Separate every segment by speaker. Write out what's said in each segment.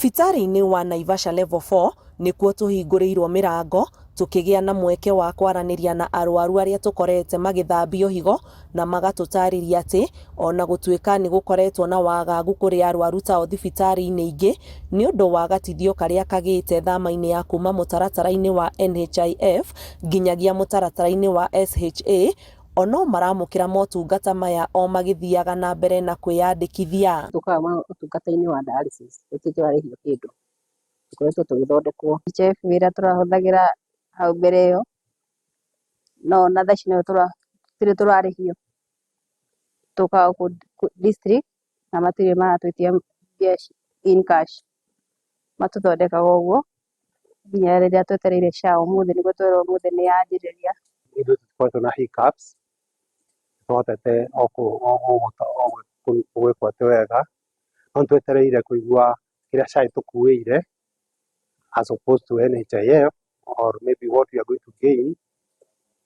Speaker 1: Thibitarĩ-inĩ wa Naivasha Level 4 nĩkuo tũhingũrĩirwo mĩrango tũkĩgĩa na mweke wa kwaranĩria na arwaru arĩa tũkorete magĩthambio higo na magatũtarĩria atĩ ona gũtuĩka nĩ gũkoretwo na wagagu kũrĩ arwaru tao thibitarĩ-inĩ ingĩ nĩ ũndũ wa gatithio karĩa kagĩte thama-inĩ ya kuma mũtaratara-inĩ wa NHIF nginyagia mũtaratara-inĩ wa SHA o no maramũkĩra motungata maya o magĩthiaga na mbere na kwĩyandĩkithia.
Speaker 2: Tũkaga ũtungata-inĩ wa dialysis gũtirĩ tũrarĩhio kĩndũ, tũkoretwo tũgĩthondekwo.
Speaker 3: NHIF ĩrĩa tũrahũthagĩra hau mbere ĩyo, no ona thaa ici no tũtirĩ tũrarĩhio. Tũkaga gũkũ district na matirĩ maratwĩtia mbia in cash, matũthondekaga ũguo nginya rĩrĩa twetereire SHA ũmũthĩ nĩguo twerwo ũmũthĩ nĩ yanjĩrĩria.
Speaker 4: Ithuĩ tũtikoretwo na hiccups, tũhotete o gwĩkwo atĩ wega, no nĩ twetereire kũigua kĩrĩa SHA ĩtũkuĩire as opposed to NHIF or maybe what we are going to gain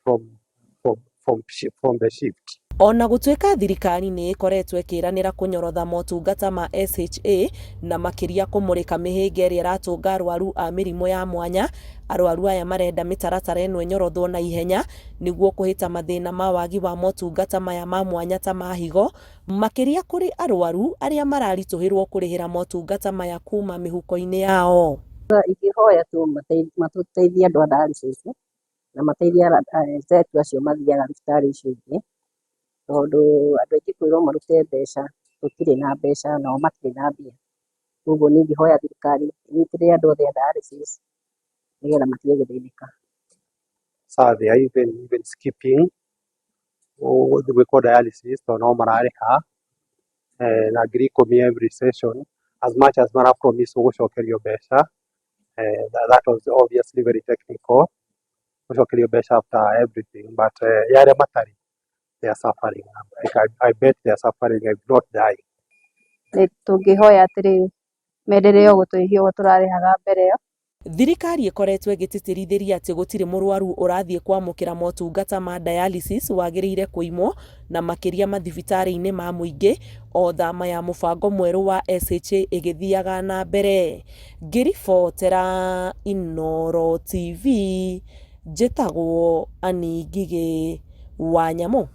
Speaker 4: from the shift.
Speaker 1: Ona gũtuĩka thirikari nĩ ĩkoretwo ĩkĩranĩra kũnyorotha motungata ma SHA na makĩria kũmũrĩka mĩhĩnga ĩrĩa ĩratũnga arwaru a mĩrimũ ya mwanya, arwaru aya marenda mĩtaratara ĩno ĩnyorothwo na ihenya nĩguo kũhĩta mathĩna ma wagi wa motungata maya ma mwanya ta ma higo, makĩria kũrĩ arwaru arĩa mararitũhĩrwo kũrĩhĩra motungata maya kuma mĩhuko-inĩ yao.
Speaker 2: Ingĩhoya tu matũteithie andũ a dialysis na mateithie athondeki acio mathiaga thibitarĩ icio ingĩ, tondũ andũ aingĩ kwĩrwo marute mbeca tũtirĩ na mbeca nao matirĩ na mbia. Koguo niĩ ingĩhoya thirikari ĩnyitĩrĩre andũ othe a dialysis nĩgetha matige gũthĩnĩka.
Speaker 4: So they are even skipping gwĩkwo dialysis tondũ no mararĩha na 10,000 every session, as much as mara promise gũcokerio mbeca. That was obviously very technical, gũcokerio mbeca after everything, but ya arĩa matarĩ, they are suffering. Like I bet they are suffering if not dying.
Speaker 3: Nĩ tũngĩhoya atĩrĩrĩ, mendelee o gũtũrĩhia ũguo tũrarĩhaga mbere ĩyo.
Speaker 1: Thirikari ĩkoretwo ĩgĩtĩtĩrithĩria atĩ gũtirĩ mũrwaru ũrathiĩ kwamũkĩra motungata ma dialysis wagĩrĩire kũimwo na makĩria mathibitarĩ-inĩ ma mũingĩ o thama ya mũbango mwerũ wa SHA ĩgĩthiaga na mbere. Ngĩribotera Inooro TV, njĩtagwo Annie Ngigĩ wa Nyamũ.